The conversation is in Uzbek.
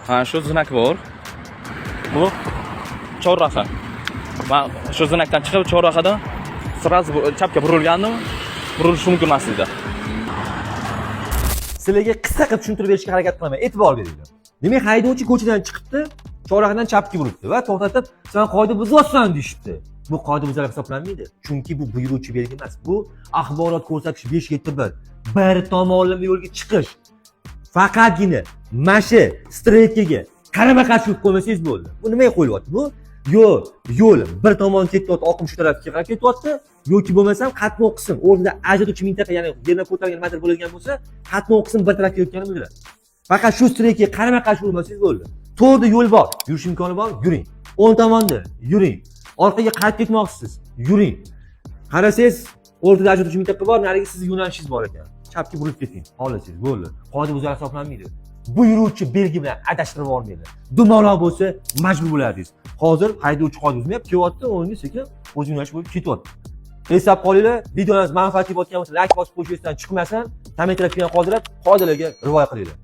Mana shu знак bor. Bu chorraha. Man shu знак dan chiqib, chorrahadan сразу chapga burilgandim. Burilish mumkin emas edi. Sizlarga qisqa qilib tushuntirib berishga harakat qilaman, e'tibor beringlar. Demak, haydovchi ko'chadan chiqibdi, chorrahadan chapga buribdi va to'xtatib, "San qoida buzyapsan", deyishibdi. Bu qoida buzar hisoblanmaydi, chunki bu buyuruvchi belgi emas, bu axborot ko'rsatish 571, bir tomonlama yo'lga chiqish. Faqatgina mana shu стрелка ga qarama qarshi yurib qo'ymasangiz bo'ldi. Bu nimaga qo'yilyapti? Bu yo yo'l bir tomon ketyapti, oqim shu tarafga qarab ketyapti yoki bo'lmasam qatnov qism o'rnida ajratuvchi mintaqa, ya'ni yerdan ko'tarilgan nimadir bo'ladigan bo'lsa, qatnov qism bir tarafga yotganini bildiradi. Faqat shu стрелка ga qarama qarshi urmasangiz bo'ldi. To'g'rida yo'l bor, yurish imkoni bor, yuring. O'ng tomonda yuring. Orqaga qaytib ketmoqchisiz, yuring. Qarasangiz, o'rtada ajratuvchi mintaqa bor, narigi sizni yo'nalishingiz bor ekan, chapga burilib keting xohlasangiz, bo'ldi. Qoida buzar hisoblanmaydi. Buyuruvchi belgi bilan adashtirib olmanglar. Dumaloq bo'lsa, majbur bo'lardingiz. Hozir haydovchi qoida buzmayapti, kelyapti, o'ngga sekin o'z yo'nalishi bo'yicha ketyapti. Eslab qolinglar, videolarimiz manfaatli bo'layotgan bo'lsa, layk bosib qo'yish esdan chiqmasin, kommentariyada qoldirib, qoidalarga rioya qilinglar.